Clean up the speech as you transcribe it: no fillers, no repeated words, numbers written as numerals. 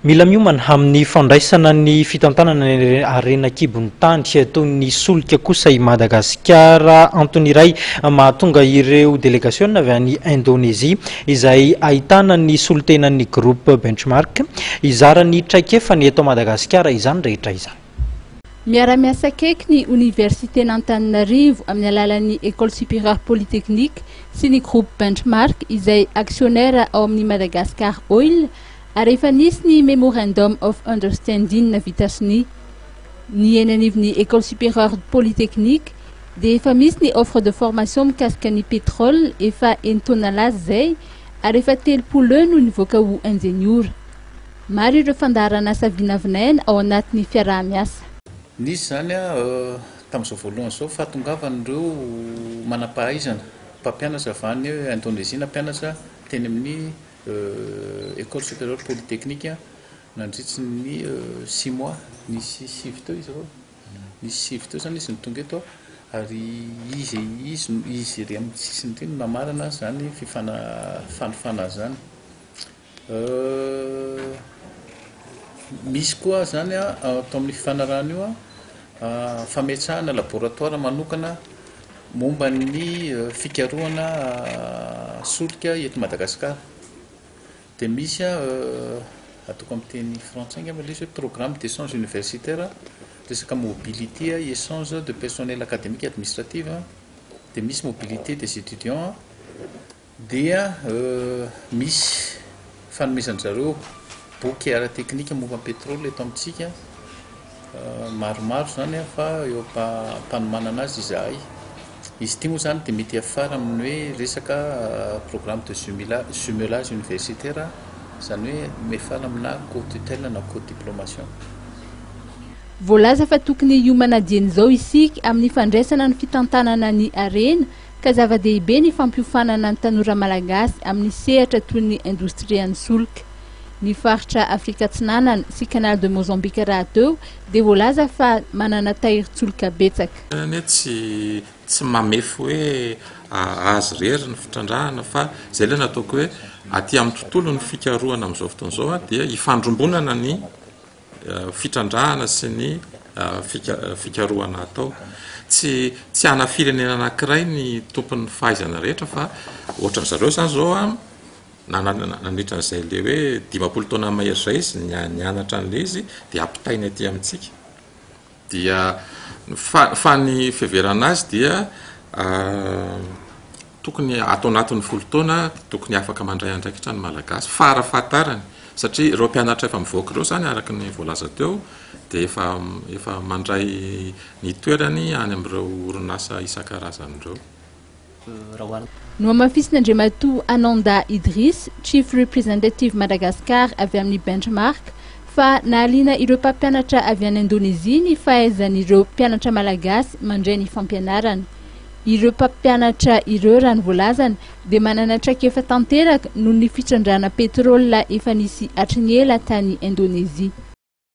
Mila miomana amin'ny fandraisana ny fitantanana ny harena an-kibon'ny tany toy ny solika kosa i Madagasikara. Antony iray mahatonga ireo delegasiona avy any Indonezia izay ahitana ny solontenan'ny Groupe Benchmark hizara ny traikefany eto Madagasikara izany rehetra izany. Miara-miasa akaiky ny Oniversiten'Antananarivo amin'ny alalan'ny Ecole Supérieure Polytechnique sy ny Groupe Benchmark izay actionnaire ao amin'ny Madagascar Oil ary efa nisy ny Memorandum of Understanding vita sonia. Ny eny anivon'ny Ecole Supérieure Polytechnique dia efa misy ny offre de formation mikasika ny pétrole efa enin-taona lasa izay ary efa 30 eo no nivoaka ho injeniora. Maro ireo fandaharan'asa vinavinaina ao anatin'ny fiaraha-miasa. Nisy izany tamin'izao voalohany izao fahatongavan'ireo manam-pahaizana mpampianatra avy any Indonezia nampianatra teny amin'ny Ecole Supérieure Polytechnique nandritry ny 6 mois, nisy sivy teo izy ireo, nisy sivy teo zany izy no tonga eto ary izy ery amin'ny sisiny ity no namarana zany fifana fanofana zany. Misy koa zany atao amin'ny fifanarahana io fametrahana laboratoire manokana momba ny fikarohana solika eto Madagasikara, dia misy ataoko amin'ny teny frantsay angamba ilay izy hoe programme d'échange universitaire, resaka mobilité, échange de personnel académique administrative, dia misy mobilité des étudiants, dia misy fanomezan-jareo boky ara-teknika momba ny pétrole eto amintsika maromaro zany fa eo am-panomanana azy izahay. Izy ity moa zany dia mety hiafara amin'ny hoe resaka programme de jumelage universitaire, zany hoe miafara amina co-tutelle na co-diplomation. Voalaza fa tokony hiomana dieny izao isika amin'ny fandraisana ny fitantanana ny harena ka zava-dehibe ny fampiofanana ny tanora malagasy amin'ny sehatra toy ny indostrian'ny solika. Ny faritra Afrika Atsinanana sy Canal de Mozambique rahateo dia voalaza fa manana tahirin-tsolika betsaka. Ny tsy mamefy hoe azy rery ny fitrandrahana, fa zay ilay nataoko hoe aty amin'ny tontolo ny fikarohana amin'izao fotoana izao dia ifandrombonana ny fitrandrahana sy ny fikarohana atao. Tsy ana firenena anankiray ny tompon'ny fahaizana rehetra, fa ohatran' zareo zany zao nandritra an'izay le hoe 50 taona mahery zay izy nianatra an'ilay izy dia ampitainy aty amintsika. Dia fa ny fiheverana azy dia tokony atao anatin'ny 10 taona tokony afaka mandray andraikitra ny Malagasy farafahatarany, satria ireo mpianatra efa mivoaka ireo zany, araka ny voalaza teo, dia efa mandray ny toerany any amin'ireo orinasa isan-karazany ireo. Nohamafisin'Andriamatoa Ananda Idris, Chief Representative Madagascar avy amin'ny Benchmark, fa nahaliana ireo mpampianatra avy any Indonezia ny fahaizan'ireo mpianatra malagasy mandray ny fampianarana. Ireo mpampianatra ireo, raha ny voalazany, dia manana traikefa tanteraka noho ny fitrandrahana petrôla efa nisy hatry ny ela tany Indonezia.